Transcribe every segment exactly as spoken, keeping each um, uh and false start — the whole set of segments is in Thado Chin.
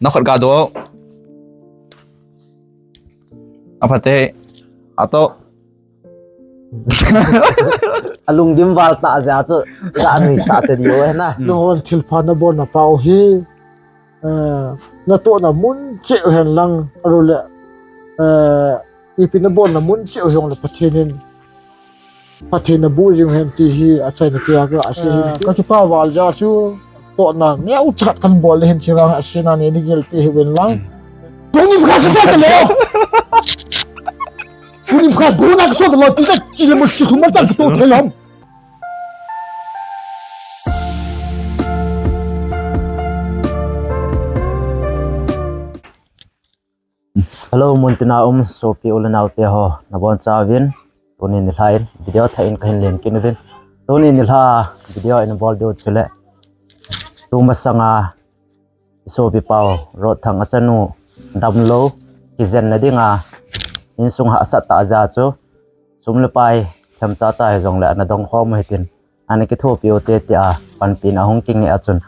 Na khut ga do. Apate. Ato. Alungdim val ta ja chu ga nui sa te diu he na. Nahon thilpha na bol na pau hi. Eh, na tohna mun cheh hen lang, arule, eh, ipi na bolna mun cheh hijongle Pathen in, Pathen na bu jing hen ti hi achaina kia ka ase hi. Eh, ka kipa val ja chu tohna neocha khat kan bol le hen che vang ase na ne ni gel pe hi ven lang. Hmm. Tuni pha ka sa ta le. Tuni pha bu na ka sa ta lo ti ka chi le mo chi su ma cha ka to the lam. Hello, muntina um sopi u le nau te ho, nabon chauvin, tuni nilhah in video thah in kahin len kit uvin. Tuni nilhah video in bol diu chule, tu masanga i sopi pau Rotthang achanu damlou, kijen na dinga insung hahsat tah ja chu, sum le pai themcha cha hijongle ana dong khom u hitin, ana kithopi u te tia panpina hung kinge a chun,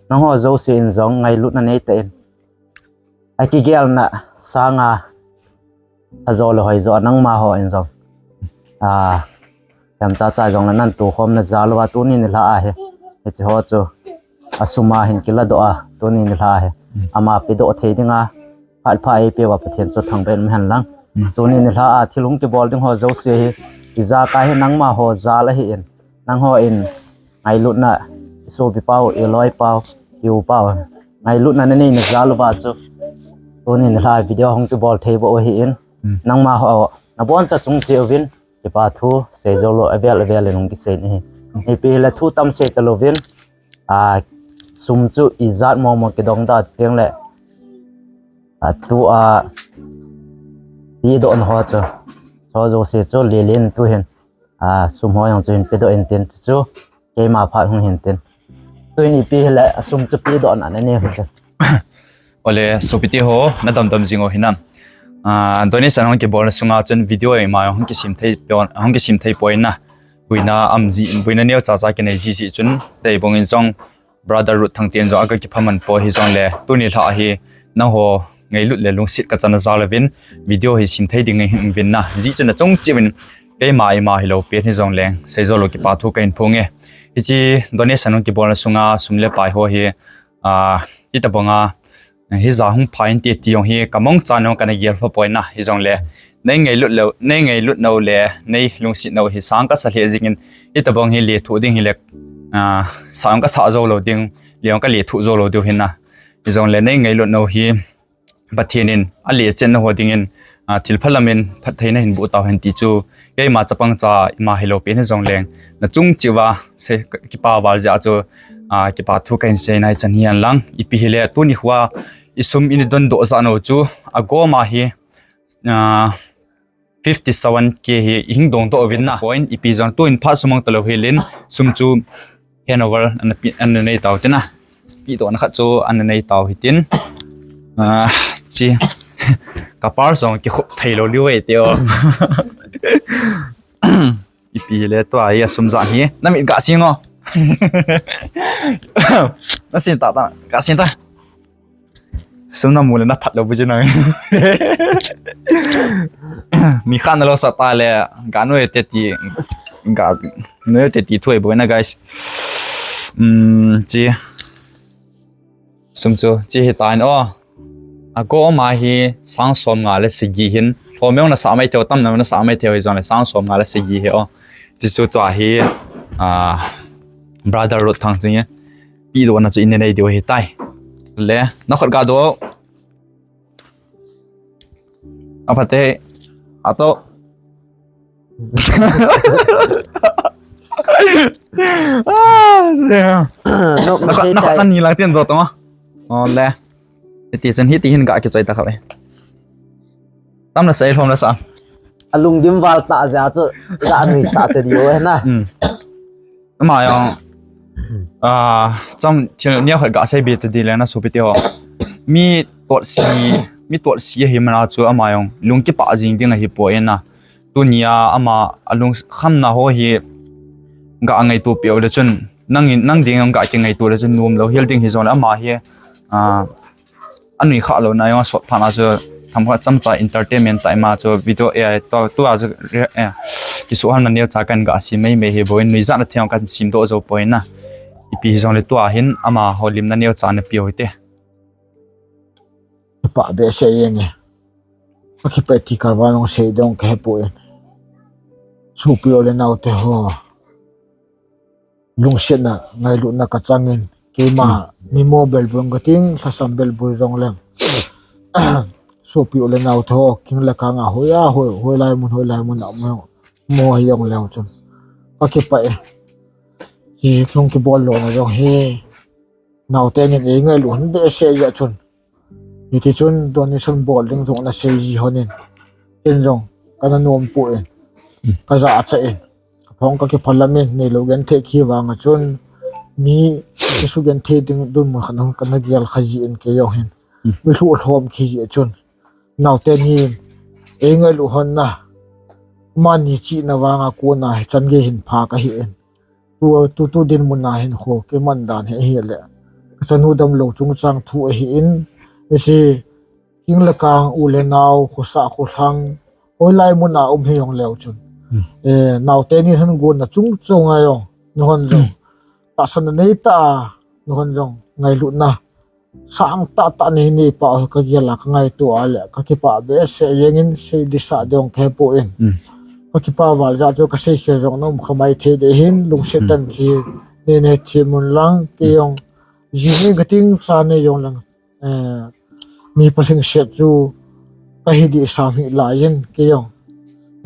nangho jouse in jong ngailutna nei tah in, akigelna sanga, ajo le hoi jo nangma ho in jong, a, themcha cha jongle nan tu khom na ja lou a tuni nilhah a hi, hiche ho chu asum a hin kila doh a, tuni nilhah a hi, ama pe doh thei dinga phat pha eipeuva Pathen chu thangvah in um hen lang. Tuni nilhah a thil hung kibol ding ho jouse hi, ijakai hi nangma ho jal ahin, nangho in ngailutna, i sopi pau, i loi pau, i u pau, ngailutna na nei na jal uva chu, tuni nilhah video hung kibol thei bou ahin, nangma ho nabon cha chung cheh uvin kipa thu sei jou lou, avel avel in hung kisei in ahi. Ipi hile thu tam sei ta louvin, a, sum chu ijat mong mong kidong da chi teng le, a, tua pe doh na ho chu, cho jouse chu lelen tu hin, a, sum ho jong chu hin pe doh in tin chu, keima phat hung hin tin. Tuni ipi hile asum chu pe doh na na ne hin tin. Ole, sopi te ho, na damdam jing u hinam. A, donation hung kibol na sunga chun video ima hung kisem thei pon, hung kisem thei poi na. Buina am ji, buina neocha cha kinei ji ji chun, tei bong in jong, Brother Rotthang te in jong aga kiphaman poi hijongle, tuni nilhah hi, nangho ngailut le lungset ka chana jal uvin, video hi sem thei ding hin vin na. Ji chun achung cheh uvin, keima ima hilou pen hijongle, sei jou lou kipa thu kahin phong e. Hiche donation hung kibol na sunga sum le pai ho hi, a, hitobanga, hija hung pha inte ti jong hi, ka mong chan jong kana gel pha poi na, hijongle, nei ngailut lou, nei ngailut nau le, nei lungset nau hi sang kasa lheh jing in, hitobang hi lethuh ding hile, a, sang kasa jou lou ding, le jong ka lethuh jou lou diu hin na. Hijongle, nei ngailut nau hi, Pathen in, ale chen na ho ding in, a, thil phalam in, phattheina hin boh tau hen ti chu, keima chapang cha, ima hilou pen hijongle, na chung cheh uva, sei, kipa val ja chu, a, kipa thu kahin sei na ichan hihen lang, ipi hile, tuni khoa, i sum in i don doh ja nau chu, agoma hi, a, fifty seven K hi i hing dong doh uvin na. Point ipi jong tu in phat sum mang ta lou hilin sum chu handover ana pe, ana nei tau tin na. Pe doh na khat chu ana nei tau hitin. A, chi. Ka par jong kikhup thei lou liu e te o. Ipi le tua hi asum ja hi. Na mit ga sing o. Na sin ta ta. Ga sin ta. Sum na mu le na phat lou bu ji na. Mi khat na lou sa ta le, ga nu e te ti, ga nu e te ti thu e boi na, guys. Um, chi. Sum chu, chi hi ta in o. Agoma hi sang som nga le sagi hin. Lhom jong na sa mai thei u, tam na na sa mai thei u hijongle sang som nga le sagi hi o. Chi chu tua hi, ah, Brother Rotthang chu nge. Pe doh na chu in nei diu ahi tai. Le, na khut ga do. Apate, ato. Ah, se. No, na khut, na khut na ni lang tin jo tong. O le. Ti chen hi ti hin ga kichoi ta kha ve. Tam na sei lhom na sa. Alungdim val ta ja chu ga nui sa te diu ahi na. Hmm. Ama jong, ah, cham thil nia khat ga sei be ta di le na sopi te ho. Mi tot si, mi tot si ahi mana chu ama jong lung kipah jing ding ahi poi na. Tunia ama alung khamna ho hi ga ngaito peh u le chun nang in, nang ding jong ga kingaito le chun nom lou hel ding hijongle ama hi, ah, anui kha lou na jong asot phat na chu, themkhat chomcha entertainment tah ima chu video, eh, tua, tua chu, eh, kisuhal na neocha kahin ga sim mai mai hi bou in, nuijat na thei jong kahin sim doh jou poi na. Ipi hijongle tua hin amaho lim na neocha na pe u hite. Kipah behseh jeng e. Kakipah e ti kal vang jong sei ding kahe poi. Sopi u le nao te ho, lungsetna, ngailutna kachang in, keima, hmm, mi mo bel bul kating, lhasam bel bul jong leng. Sopi u le nao te ho, king le kang a, hoi a, hoi, hoilai mun, hoilai mun a, mo, mo hi jong leu chun. Kakipah e. Chi kong kibol lou na jong hi. Nao te nin eingailu hon behseh jeh chun. Hiti chun donation bol ding jong ana sei ji hon in. Ken jong kana nom poi. Kajachat in. Kaphong kakiphalam in, neilou genthei kivang a chun. Mi kisugenthei ding dinmun khat hung kana gel kha ji in kei jong hin. Mi lhuh lhom kiji a chun. Nao te nin eingailu hon na. Mani chihna vang a kona hi chan gei hin pha kahi in. Tu, tu, tu dinmun a hin kho, kei man dan hi, hi le. Kachanu damlou chungchang thu ahi in, isi, king le kang u le nao, khosah, kholhang, hoilai mun a um hi jong leu chun. Hmm. Eh, nao te nin hon gon na chung chung a jong, nahon jong. Hmm. Tahsan na nei ta, nahon jong, ngailutna. Sang tah tah nei nei pa hi kagel a kangaito a le kakipah behseh jeng in sei ding sa dong kahe poi. Hmm. Kakipah val jeh chu kasei khel jong nom kha mai thei ding hin lungset, hmm, tah in chi nei nei thei mun lang kei jong ji nei kating sa nei jong lang, eh, mi palhingset chu kahi ding sa hi lai in kei jong,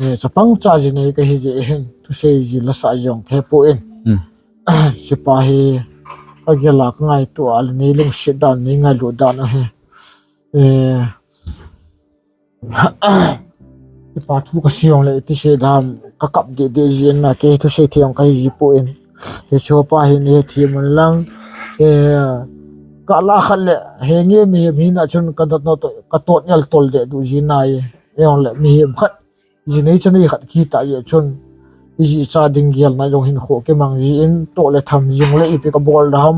eh, chapang cha ji nei kahi ji hin thusei ji la sa jong kahe poi. Hmm. Sipa hi, kagel a kangaito a le nei lungset dan, nei ngailut dan ahi. Eh, sipa thu kasei jong le iti sei dam, kakap deh deh ji in na kei thusei thei jong kahi ji poi. Hichepa hi nei thei mun lang. Eh, kala khat le, henge mihem hina chun kadat no to, katot nel tol deh du ji nai. Jong le mihem khat ji nei cha nei khat kiti jeh chun, iji cha ding gelna jong hin kho kimang ji in, toh le tham jing le ipi kabol dam,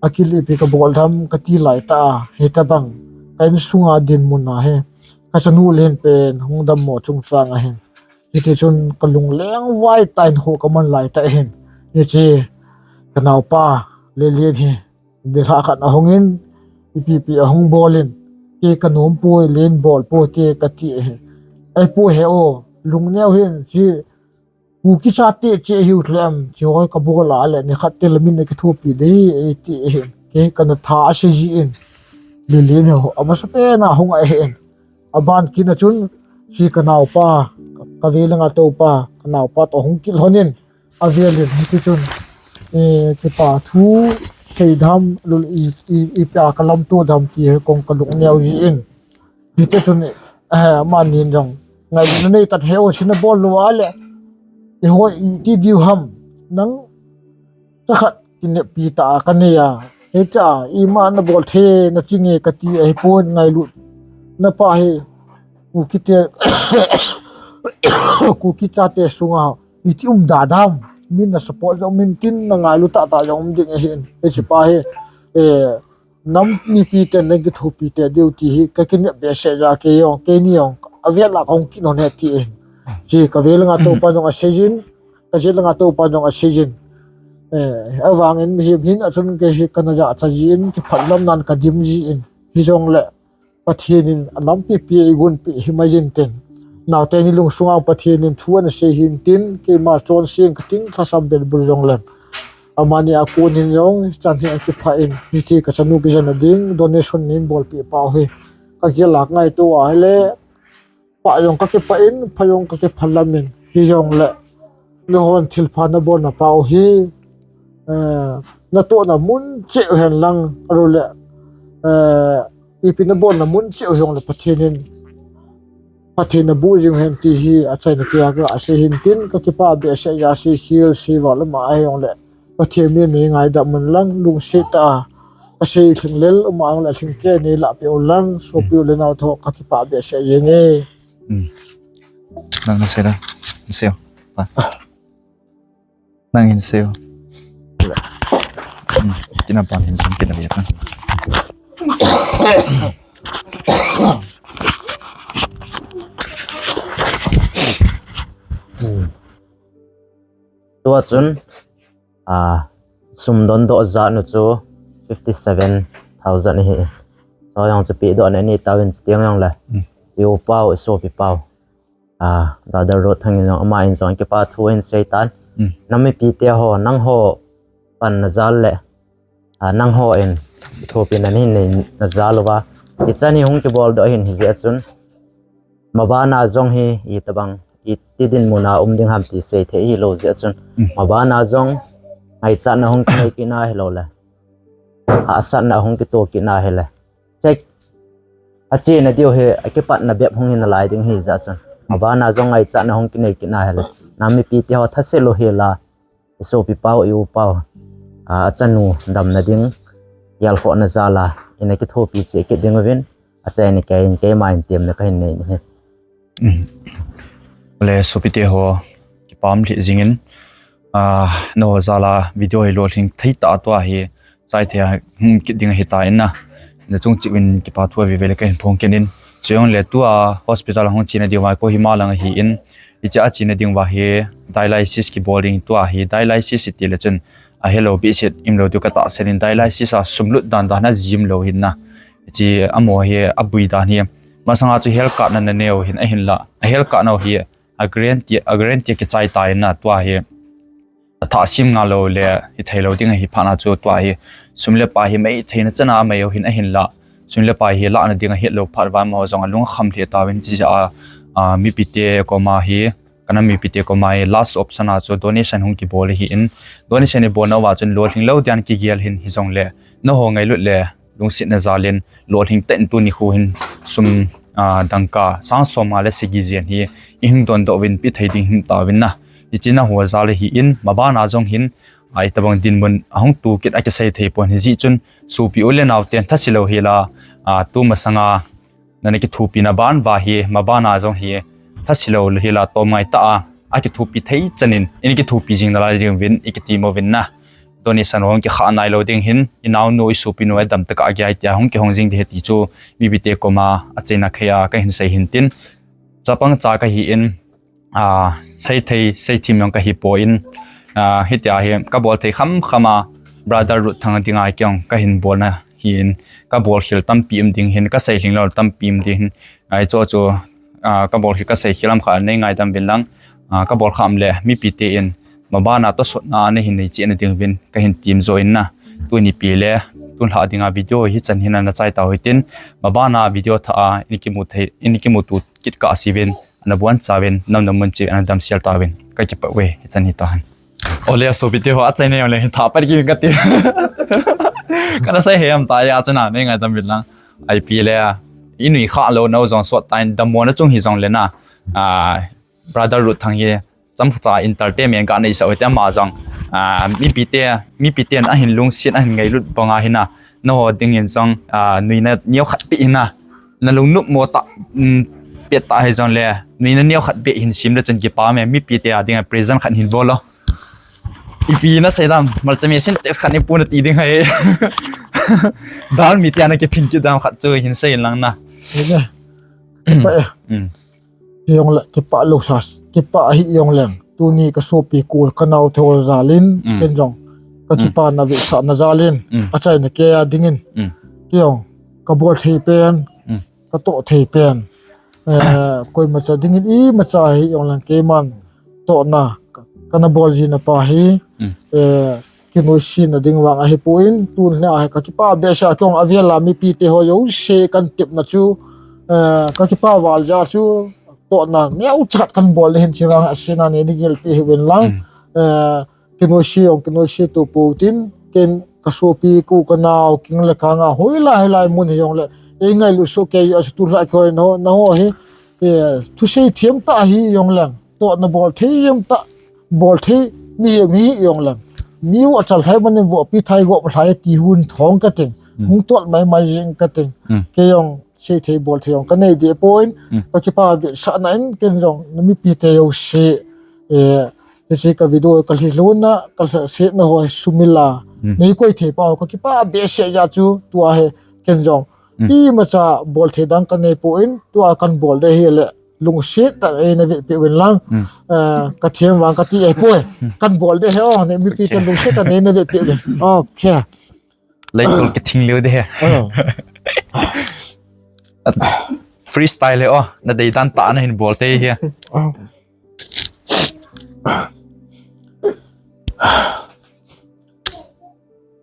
akil ipi kabol dam, kati lai ta, hitabang, ka insunga dinmun a hi, kachanu len pen, hung dammo chungchang a hin. Hiti chun kalung lengvai ta in kho kaman lai ta hin. Hiche, kanaopa, Lelen hi. Delhah khat ahung in, ipi pi ahung bol in, kei kanom poi, len bol poi, ti kati ahi. Ahipoi he o, lungneo hin, chi, Kuki chate che hiu lem, chi hoi kabol a le, nikhat te le min akithopi ding, ati ahi. Kei kana tha asei ji in, Lelen hi ho, amasapen a hung ahi in. Aban kit na chun, chi kanaopa, kavei langa toupa, kanaopa toh hung kit lhon in, avel in, hiti chun, eh, kipa thu sei dam, lul i, i, ipi a kalamto dam ti hi kong kalungneo ji in. Hiti chun, eh, amanin jong, ngailutna nei tah in he o, chi nabol lou a le, i hoi iti diu ham, nang, chakhat, kineppi tah a kanei a. Hitia, ima nabol thei, nachi nge kati ahipon ngailutna pa hi, Kuki te, Kuki chate sunga, iti um da dam, min na support jong min tin na ngailu tah tah jong um ding ahin. Hiche pa hi, eh, nam mipi ten na kithopi tei diu ti hi, kakinep behseh jeh a kei jong, keini jong, avel a kahung kit lhon e ti ahin. Chi kavel langa toupa jong asei jin, kajet langa toupa jong asei jin. Eh, avangin mihem hina chun kei hi kana jachat ji in, kiphalam nan kadim ji in. Hijongle, Pathen in alampi pi eigonpi himai jin tin. Naote ni lungsunga Pathen in thu anasei hin tin, keima chonse kating lhasam bel bul jong leng. Amani a kon hin jong, chan hi akipha in, hiti kachanu kijana ding, donation neibolpeh pau hi. Kagel a kangaito a ahile, pah jong kakipah in, pha jong kakiphalam in, hijongle, nahon thilpha nabolna pau hi, eh, natohna mun cheh u hen lang, ahilouleh, eh, ipi nabolna mun cheh u jongle Pathen in, Pathen in naboh jing u hen ti hi, achaina keiya kaga sei hin tin, kakipah behseh a sei khel, sei val um ahijongle, Pathen min neingaidam un lang, lungset tah a, kasei lhinglel um a ahile lhingkei neilah peh u lang, sopi u le nao te ho kakipah behseh jenge. Hmm. Nang nasei la, nasei o. Pa. Nang hin sei o. Hmm. Tina pan hin sum kina liat na. Tua chun, a, sum dondoh jat nu chu fifty seven thousand ahi. Chu jong chu pedoh na nei tauvin, chutiang jong le. Mm. I u pau, i sopi pau. A, brother Ruthang in jong, ama in jong kipa thu ahin sei tan. Mm. Nam mipite ho, nangho panna jal le, a, nangho in thupina nei na jal uva, hichan hi hung kibol doh ahin, hijeh chun mabana jong hi itobang, iti dinmun a um ding ham ti sei thei hilou jeh chun, mm, mabana jong ngaichatna hung kinei kit na hilou le, hahsatna hung kito kit na hile, check, achena diu hi akipatna bep hung hi nalai ding hijeh chun, mabana jong ngaichatna hung kinei kit na hile, nam mipite ho thase lou hel a, i sopi pau, i u pau, a, achanu damna ding, gelkhohna jal a ina kithopi cheh kit ding uvin, achaina keiin keima in temna kahin nei ahi. Mm. Le sopite ho, kipah lheh jingin, a, nangho jal a video hi lolhing thei tah tua hi, chai thei a hung kit ding ahitan na. Nachung cheh uvin kipa thu aveve le kahin phong kit in. Chujongle tua hospital a hung chena diuva koi hi malang ahin. Hiche a chena diuva hi dialysis kibol ding, tua hi dialysis iti le chun ahelou behseh umlou diu katahsan in, dialysis a sum lut dan dan a jim lou ahin na. Hiche amaho hi aboi dan hi, masanga chu health card na nanei u ahin, ahinla a health card nau hi a guarantee, a guarantee kichai tan na, tua hi athah sem ngal lou le hithei lou ding ahi phat na chu, tua hi sum le pai hi maitheina chan a amai u ahin, ahinla sum le pai hi lahna ding ahet lou phat uva amaho jong alung akham lheh tauvin, hiche a, a, mipite koma hi, ka nam mipite koma hi last option a chu donation hung kibol ahin, donation ibol nauva chun lolhing lou dan kigel ahin, hijongle nangho ngailut le lungsetna jal in lolhing tah in tuni kho hin sum, a, dangka sang som nga le sagi jen hi ihung dondoh uvin pe thei ding him tauvin na. Hiche nangho jal ahin, mabana jong hin, a, itobang dinmun ahung tu kit akisei thei pon, hijeh chun sopi u le nao ten thase lou hel a, a, tu masanga nana kithopina ban uva hi, mabana jong hi thase lou hel a, tomngai tah a akithopi thei chan in ina kithopi jing nalai ding uvin ikitem uvin na. Donation hung kikhah nailou ding ahin, inaonu, isopinu adam tah a agei tia hung kihong jing ding ahi ti chu mipite koma achaina keiya kahin sei ahin tin, chapang cha kahin, a, seithei seithem jong kahipon, a, hitia hi kabol thei khamkham a, brother Ruthang dinga kei jong kahin bolna ahin, kabol khel tampi um ding ahin, kasei lhinglou tampi um ding ahin, ahi chu chu, a, kabol khel kasei khel lam khat nei ngaidam uvin lang, a, kabol kham le mipite in mabana tosotna nahin nei cheh na ding uvin kahin temjo in na. Tuni pi le tunlhah dinga video hichan hin ana chai tau hitin, mabana video thah a ina kimu thei, ina kimuto kit kah seuvin, ana bonchauvin, nam nam mun cheh ana damsel tauvin, kakipah uve, hichan hitahen. Ole, sopite ho, achaina jongle hin thah pat kit kati. Kana sei hem tah a chuna nei ngaidam uvin lang. Ipi le, inui khah lou nau jong sot tan, dammona chung hijongle na, a, brother Ruthang hi chomcha entertainment ga neisah u hite, ama jong, a, mipite, mipiten ahin lungset, ahin ngailut banga hin a, nangho dingin jong, a, nuina neokhat beh hin a, nalungnopmo tah, um, pet tah hijongle, nuina neokhat beh hin sem le chun kipah me, mipite a dinga present khat hin bol o. Ipi nasei dam, malcha machine te khat nei pu nati ding ahi. Dal mi tia nakiphin kit dam khat chu hin sei in lang na. Hijong le, kipah lou sa, kipah hijong leng, tuni kasopi kul kanao thol jal in, ken jong kakipana vetsahna jal in, achaina keiya dingin, kei jong kabol thei pen, katoh thei pen, eh, koimacha dingin imacha hijong leng keiman tohna ka, kana bol jina pa hi, eh, kinoisena ding vang ahipon, tun lheh a hi kakipah behseh a, kei jong avel a mipite ho jouse kana tepna chu, eh, kakipah val jeh a chu tohna neocha khat kana bol le hin, hiche vang asena nei ding gelpi hih un lang, eh, kinoise jong kinoise to pou tin, ken kasopi kul kanao keng le kang a hoilai hoilai mun hijong le, eingailut soh kei jeh a chu tulai kihoi nangho, nangho hi, eh, thusei them tah hijong leng, tohna bol thei jeng tah, bol thei mihem hijong leng, mi u achal thai manin vohpi thai gop lhai ti hun thong kating, hung toh maimai jeng kating, kei jong sei thei bol thei jong kanei deh pon, kakipah vetsahna in ken jong na mipite jouse, eh, hiche ka video kalhi lhonna, kalhahsetna ho hi sumil a nei koi thei pau, kakipah behseh jeh a chu tua hi ken jong Hmm. Imacha bol thei dang kanei poi, tua kan bol ding ahile lungset tah in nei vetpeh uvin lang. Hmm. Eh, ka thiem vang kati ahipoi. Kan bol ding ahi o, nei mipi te lungset tah in nei vetpeh uvin. Okay. Lei tul ke thing leo de he. Oh. Freestyle he o, na dei dan tah a na hin bol thei hi. Oh.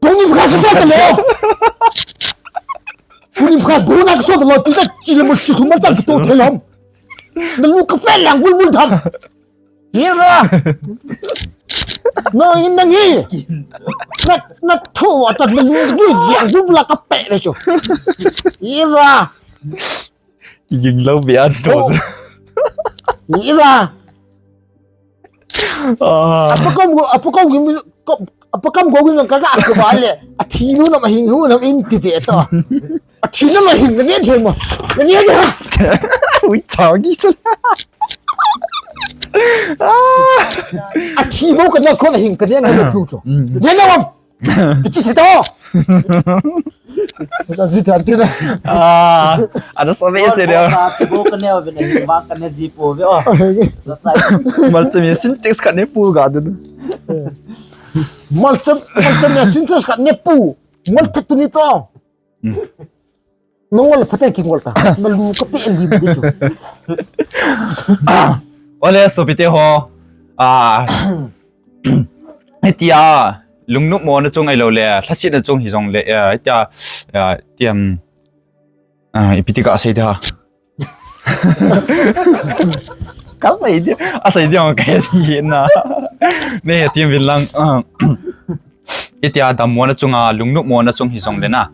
Tuni pha ka sa ta lo. Tuni pha bu na ka sa ta lo, ti ka chi le mo si su ma cha ka to the lam. Na lu ka fe lang vul vul tham. Hira. No, in nang hi. Na, na thu ata na lu, lu yang du la ka pe le chu. Hira. King lo bi an to. Oh. Hira. Ah. Apa kam go, apa kam go, apa kam go ka ka ka ba le. A thi nu na ma hing hu na in ti je to. A thi na ma hing ne je mo. Ne je. Ui, chao ki sa. Ah. A thi mo ka na ko na hing ka ne na ko chu. Ne na wa. Kichi se to. Ka ji tan ti na. Ah, ana sa ve se de. Ka thi mo ka ne wa na hing ba ka ne ji po ve o. Sa chai. Malcham ya sintex ka ne pu ga de. Malcham, malcham ya sintex ka ne pu. Ngol that tu ni to. Hmm. Nangol phaten kingol ta. Malu ka pe lim de chu. Ole sopite ho. Ah. Hitia lungnop mo na chung ahilou le, lhasetna chung hijong le, eh, hitia, eh, tiam, ah, ipi ti ka sei da. Ka sei dia, a sei dia ka sei na. Nei, tiam vin lang, ah, hitia dammo na chunga, lungnop mo na chung hijong le na.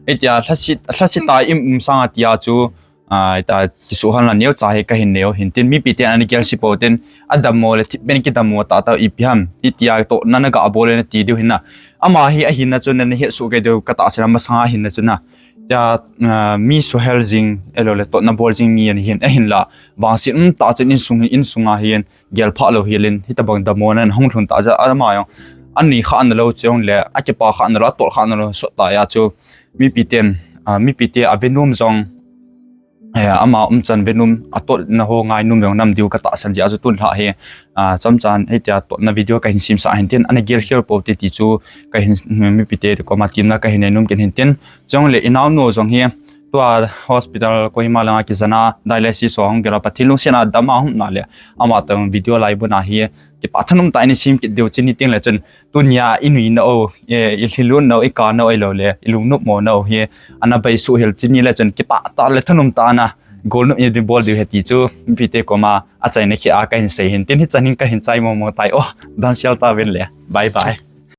Hitia lhaset, lhaset a i um sanga tia chu, ah, hitia kisuhal na neo cha hi ka hin nei u hin tin, mipi te ana gel si po tin, a dammo le thipbeh in kidammo tah tah ipi ham. Hitia tohna na ga bol le na ti diu hin na. Ama hi a hinna chu na, na het soh kei diu ka tahsan a masanga hinna chu na. Tia, ah, mi suhel jing, ahilou le, tohna bol jing mi ahin, ahinla. Vangset um tah chun insung, insunga hin, gel pha lou hilin, hitabang dammo na hung lhun ta ja, ama jong. Ani kha na lou chong le, a kipa kha na lou, a toh kha na lou, sot ta ya chu. Mipi ten, ah, mipi te a ve nom jong. Eh, ama umchan ve nom, a tohna ho ngai nom jong nam diu ka tahsan jeh a chu tun lha hi. Ah, chomchan, hitia tohna video ka hin simsah hin tin, ana gel khel po te ti chu ka hin, mipi te koma temna ka hin nei nom kit hin tin. Chong le i naonu jong hi, tua hospital Kohima langa kijana dialysis ho hung gel a Pathen lungset a dam a hung na le, ama tong video lai bu na hi, kipa thanom tah in i sim kit diu chini ting le chun, tunia i nui na u, eh, i lhilun na u, i ka na u ahilou le, i lungnop mo na u hi, ana bai suh hel chini le chun, kipa tah le thanom tah na, golnop i bol diu ahi ti chu, mipi te koma, a chaina khi a ka hin sei hin tin, hichan hin ka hin chai mo mo tai o, damsel ta uvin le, bye bye.